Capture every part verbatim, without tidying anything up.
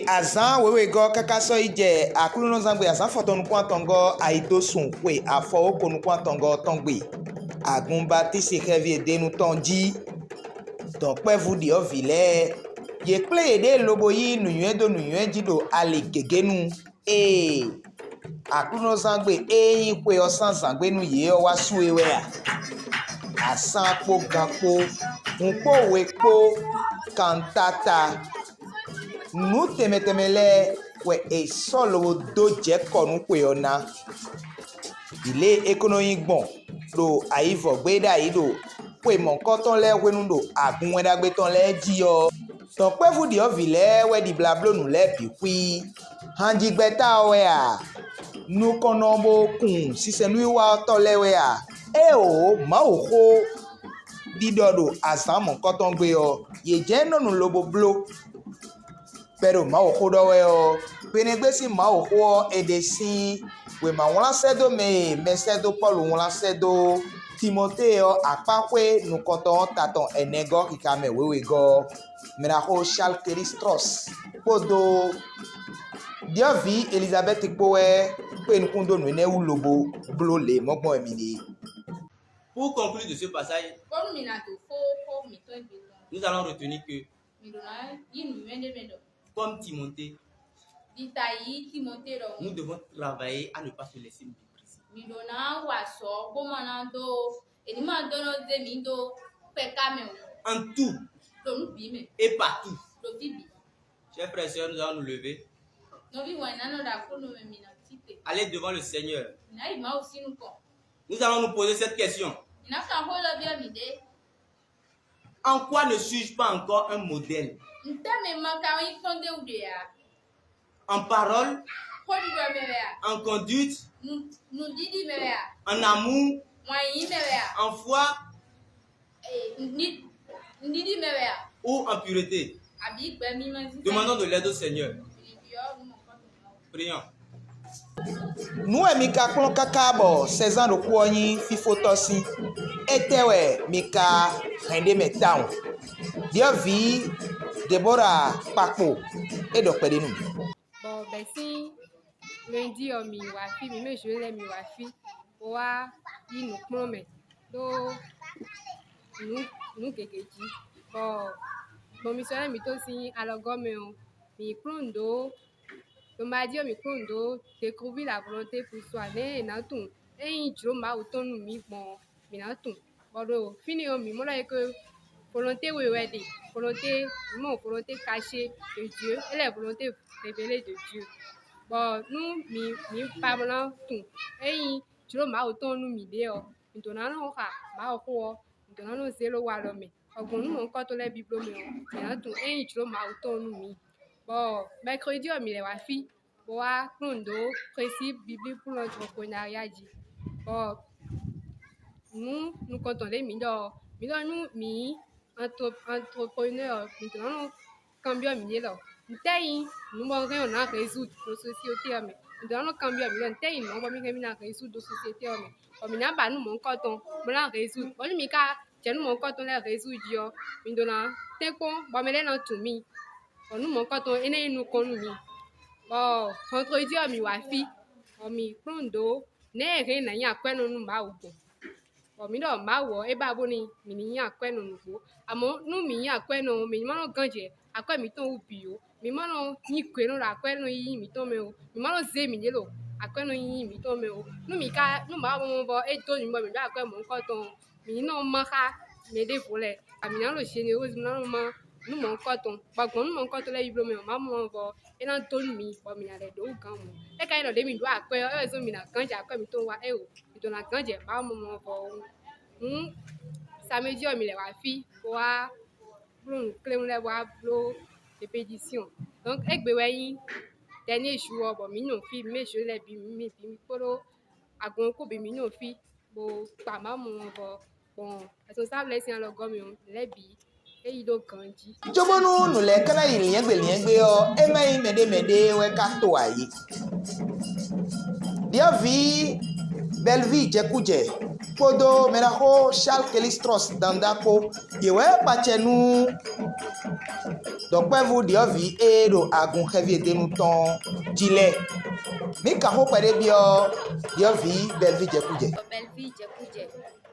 Azǎn wěwegɔ́ káká sɔ́ yi jɛ Aklúnɔzángbe azǎn fɔtɔn nukún atɔngɔ́ ayidósun xwe afɔwóko nukún atɔngɔ́ tɔn gbe, agun Batísi xɛví e d'é nu tɔn jí. Dɔ̌nkpɛ́vú ɖyɔ̌vǐ lɛ́ɛ, yě kplé yěɖée lobo yí nǔnywɛ́ dó nǔnywɛ́ jí ɖo ali gěgé nu. Ee, Aklúnɔzángbe e nyí xwe ɔ́ sín azǎngbe nú yě ɔ́ wá su é wɛ a? Asán kpó gan kpó, hun kpó we kpó, kantata, nǔ tɛnmɛ tɛnmɛ lɛ́ɛ wɛ è sɔ́ lobo dó jɛ kɔ nú xwe ɔ́ ná. Vǐ lě e é ko nɔ nyí gbɔn ɖo ayivɔ́gbé ɖ'ayǐ ɖo xwe mɔ̌hunkɔtɔn lɛ́ɛ hwenu ɖo agun wɛn ɖagbe tɔn lɛ́ɛ jí ɔ́, dɔ̌nkpɛ́vú ɖyɔ̌vǐ lɛ́ɛ wɛ ɖibla bló nǔ lɛ́ɛ bǐ xwí. Hanjigbɛ́ta ɔ́ wɛ a? Nukɔn nɔ bo kun sinsɛnúwiwa ɔ́ tɔ́ lɛ́ɛ wɛ a? Éeǒ, Mawuxó ɖiɖɔ ɖo azǎn mɔ̌hunkɔtɔn gbe ɔ́, yě jɛ́n nɔ nu lobo bló. Bɛ́ ɖo Mawuxó ɖɔ wɛ ɔ́, hwenɛ́gbé sín Mawuxó ɔ́, è ɖe sín wěma wlán sɛ́ dó mɛ e mɛsɛ́dó Pɔ́lu wlán sɛ́ dó Timɔtée ɔ́, akpáxwé nukɔntɔn ɔ́ ta tɔn ɛnɛgɔ́ xixa mɛ wěwegɔ́ ɔ́, mɛɖaxó Shalkelistrɔ́s kpódó ɖyɔ̌vǐ Elizabɛ́ti kpó wɛ kpé nukún dó nǔ énɛ́ wú lobo bló lě mɔ̌ gbɔn wɛ mi ɖe. Pour conclure de ce passage, bónú mi ná dó xó xó mǐtɔn gbe tɔn nous allons retenir que, mi ɖo ná yí nǔnywɛ́ ɖé mɛ ɖɔ comme Timothée, ɖita yí Timɔtée ɖɔhun nous devons travailler à ne pas se laisser mépriser. Mi ɖo ná wa sɔ bó ma ná dó èní ma dó nɔ zé mi dó kpɛká mɛ o En tout ɖo nú bǐ mɛ et partout. Ɖo fí bǐ. Chers frères et sœurs, nous allons nous lever, Nɔví wɛn ná nɔ ɖo aklúnɔ mɛ mi ná tite aller devant le Seigneur. Mi ná yi Mawu sín nukɔn. Nous allons nous poser cette question. Mi ná kan xó lɔ byɔ́ mi ɖé. En quoi ne suis-je pas encore un modèle? Ntɛ́ mɛ ma ka nyí kpɔ́n ɖé wú ɖe ǎ? En parole, Xóɖiɖɔ mɛ wɛ a? En conduite, Nu- Nǔɖiɖi mɛ wɛ a? En amour, Wǎn yíyí mɛ wɛ a? En foi Ee, nǔɖi- Nǔɖiɖi mɛ wɛ a? Ou en pureté? Àbí gbɛ mímá sísá? Demandons de l'aide au Seigneur. Mi byɔ́ nú mɔ̌kpɔ́tɔ́ Mawu. Prions. Nǔ e mi ka kplɔ́n káká bɔ sɛzán ɖokpó ɔ́ nyí fífótɔ́ sín, étɛ́ wɛ mi ka hɛn ɖ'é mɛ tawun? Ɖyɔ̌vǐ Debora kpakpo é ɖɔ kpɛɖé nú mì. Bɔ bɛ̌ sín lundi ɔ́, mǐ wá fí, mǐ mɛ Jolɛ mǐ wá fí, bó wá yí nǔ kplɔ́n mɛ ɖó nǔ nǔ gěgé jí. Bɔ gbɔn mi sɔ́ lɛ́ mǐ tó sín alɔgɔ́ mɛ ɔ́, mǐ kplɔ́n nǔ dó ɖo madi ɔ́, mǐ kplɔ́n nǔ dó découvrir la volonté pour soi nɛ̌ è nǎ tunwun ényí jlǒ Mawu tɔn nú mǐ gbɔn ɔ́, mǐ nǎ tunwun. Bɔ ɖo fínɛ́ ɔ́, mǐ mɔ ɖɔ é ko volonté we wɛ ɖe, volonté mǐ mɔ volonté cachée de Dieu, é lɛ volonté révélée de Dieu. Bɔ nú mǐ mǐ ba mlá tunwun ényí jlǒ Mawu tɔn nú mǐɖée ɔ́, mǐ ɖǒ ná nɔ xa Mawu xó ɔ́, mǐ ɖǒ ná nɔ zé ɖó walɔ mɛ. Bɔ gbɔn nǔ mɔ̌hunkɔtɔn lɛ́ɛ bǐ bló mɛ ɔ́, mǐ ná tunwun ényí jlǒ Mawu tɔn nú mǐ. Bɔ mɛkredi ɔ́, mǐ lɛ́ wá fí bó wá kplɔ́n nǔ dó xwesí Bíblí kplɔ́n jɔhɔnxwenáyá jí. Bɔ nǔ nukɔntɔn ɖě mǐ ɖɔ ɔ́, mǐ ɖɔ nú mǐ nyí entrepreneur ɔ́, mǐ ɖǒ ná nɔ kanbyɔ́ mǐɖée ɖɔ ntɛ́ nyí nǔ bɔ un hɛn ɔ́ nǎ résoudre ɖo société ɔ́ mɛ. Mǐ ɖǒ ná nɔ kanbyɔ́ mǐ ɖɔ ntɛ́ nyí nǔ bɔ mí hɛn mì ná résoudre ɖo société ɔ́ mɛ. Bɔ mǐ ná ba nǔ mɔ̌hunkɔtɔn bó ná résoudre. Bɔ nú mǐ ka jɛ nǔ mɔ̌hunkɔtɔn lɛ́ɛ résoudre jí ɔ́, mǐ ɖǒ ná tɛ́nkpɔ́n bɔ mɛ lɛ́ɛ ná tunwun mì. Bɔ nǔ mɔ̌hunkɔtɔn énɛ́ nyí nukɔn nú mǐ. Bɔ vendredi ɔ́, mǐ wá fí, bɔ mǐ kplɔ́n nǔ dó nɛ̌ è hɛn nǎ nyí akwɛ́nɔ nú Mawu gbɔn. Bɔ mǐ ɖɔ Mawu ɔ́, é ba bónú mǐ ní nyí akwɛ́nɔ nǔgbó. Amɔ̌ nú mǐ nyí akwɛ́nɔ ɔ́, mǐ ní ma nɔ gán jɛ akwɛ́ mǐtɔn wú bǐ ó. Mǐ ma nɔ nyí gbe nɔ ɖo akwɛ́nɔ yíyí mǐtɔn mɛ ó. Mǐ ma nɔ zé mǐɖée ɖo akwɛ́nɔ yíyí mǐtɔn mɛ ó. Nú mǐ ka nú Mawu mɔ vɔ é dó mǐ bɔ mǐ ɖó akwɛ́ mɔ̌hunkɔtɔn ɔ́, mǐ ní nɔ má xá mɛ ɖěvo lɛ́ɛ. Bɔ mǐ ná ɖo générose, mǐ ná nɔ má nǔ mɔ̌hunkɔtɔn, bɔ gbɔn nǔ mɔ̌hunkɔtɔn lɛ́ɛ yi bló mɛ ɔ́, Mawu mɔ vɔ é ná dó nú mǐ, bɔ mǐ ná lɛ́ ɖǒ gán mɔ̌. É ka nyí ɖɔ ɖě mǐ ɖó akwɛ́ ɔ́, é wɛ zɔ́n mǐ ná gán jɛ akwɛ́ mǐtɔn wá é o. Mǐ ɖó ná gán jɛ Mawu mɔ mɔ vɔ ɔ́ wú. Hǔn samedi ɔ́, mǐ lɛ́ wá fí bó wá bló nǔkléwún lɛ́ɛ bó wá bló répétisyɔn. Donc égbé wɛ nyí dernier jour ɔ́, bɔ mǐ nɔ fí, mǐ mɛ jǒ lɛ́ɛ bǐ, mǐ mɛ bǐ mǐ kpódó agun ɔ́ kpó bǐ mǐ nɔ fí, bó kpa Mawu mɔ vɔ gbɔn responsable lɛ́ɛ sín alɔgɔ́ mɛ ɔ́, mǐ lɛ́ bǐ é yi ɖó ganjí. Cóbónú nǔ lɛ́ɛ ka ná yi lyɛ̌ngbé lyɛ̌ngbé ɔ́, é má nyí mɛɖé mɛɖé wɛ ka to ǎ é. Ɖyɔ̌vǐ Bɛlví jɛkújɛ kpódó mɛɖaxó Charles Kelly Strauss Danda kpó, yě wɛ kpacɛ nú dɔ̌nkpɛvú ɖyɔ̌vǐ e ɖo agun xɛví e d'é nu tɔn jí lɛ́ɛ. Mǐ kan xó kpɛɖé byɔ́ ɖyɔ̌vǐ Bɛlví Jɛkújɛ. Bɛlví Jɛkújɛ,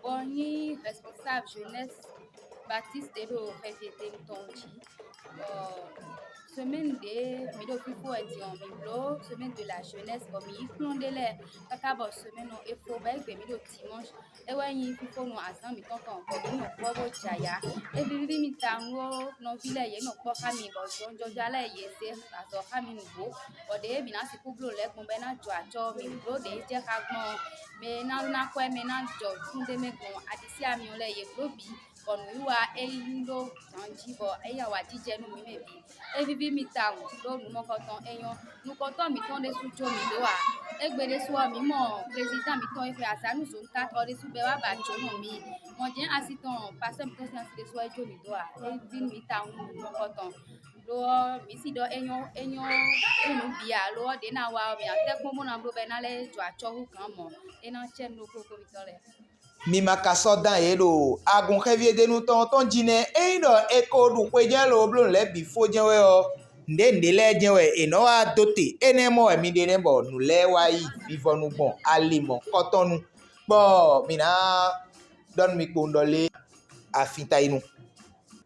bɔ nyí responsable jeunesse Baptiste ɖo xɛví e d'é nu tɔn jí. Bɔ semaine ɖě mǐ ɖo fífó wɛ din ɔ́, mǐ bló semaine de la jeunesse, bɔ mǐ yí kplɔ́n ɖé lɛ́ɛ káká bɔ semaine ɔ́ é fó, bɔ é gbe mǐ ɖo dimanche. É wɛ nyí fífónu azǎn mǐtɔn tɔn bɔ mǐ nɔ kpɔ́ bó jɛ ayǎ. É víví mì tawun ó, nɔví lɛ́ɛ yě nɔ kpɔ́ xá mì bɔ zɔnjɔja lɛ́ɛ yě zé azɔ̌ xá mì nǔgbó, bɔ ɖěe mǐ ná sixú bló lɛ̌ gbɔn bɔ é ná jɔ acɔ́. Mǐ bló ɖě jɛ xá gbɔn ɔ́, mɛ e ná ná kwɛ́ mɛ ná jɔ kún ɖé mɛ gbɔn aɖisí amyɔ lɛ́ɛ yě bló bǐ, bɔ nǔwiwa é yí ɖó ganjí bɔ é nyi awǎjijɛ nú mǐ mɛ bǐ. É víví mì tawun ɖó nǔ mɔkɔtɔn é nyɔ́. Nukɔntɔn mǐtɔn ɖésú jó mǐ dó ǎ. Égbé ɖésú ɔ́, mǐ mɔ prezidán mǐtɔn e xwe azǎn nú zǒnúkatɔ́ ɖésú bɔ é wá ba jǒ nú mǐ. Mɔ̌ jɛ́n asi tɔn pasɛ́ mǐtɔn sín asi ɖésú ɔ́ é jó mǐ dó ǎ. É víví nú mǐ tawun nú nǔ mɔkɔtɔn. Lo ɔ́, mǐ si ɖɔ é nyɔ́ é nyɔ́ nú nǔ bǐ ǎ. Lo ɔ́, ɖě ná wa ɔ́, mǐ ná tɛ́ kpɔ́n bó ná bló bɔ é ná lɛ́ jɔ acɔ́ hú gǎn mɔ̌. É ná cɛ nú ɖokpó kpómítɔ́ lɛ́ɛ. Mi ma ka sɔ́ dán yě ɖo agun xɛví e d'é nu tɔn tɔn jí nɛ́. Ényí ɖɔ è ko ɖu xwe jɛ́n lobo bló nǔ lɛ́ɛ bǐ fó jɛ́n wɛ ɔ́, nǔɖé nǔɖé lɛ́ɛ jɛ́n wɛ è nɔ́ wá dó te. Énɛ́ mɔ wɛ mi ɖe nɛ́ bɔ nǔ lɛ́ɛ wá yi vivɔnu gbɔn ali mɔ̌hunkɔtɔn nu. Kpɔ́ mǐ ná ɖɔ nú mi kpowun ɖɔ lé afin ta yi nu.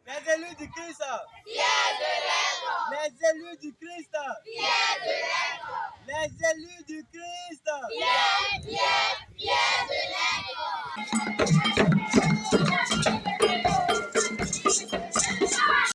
Les élus du Christ. Fiers de l'être. Les élus du Christ. Fiers de l'être. Les élus du Christ. Fiers, fiers, fiers de l'être.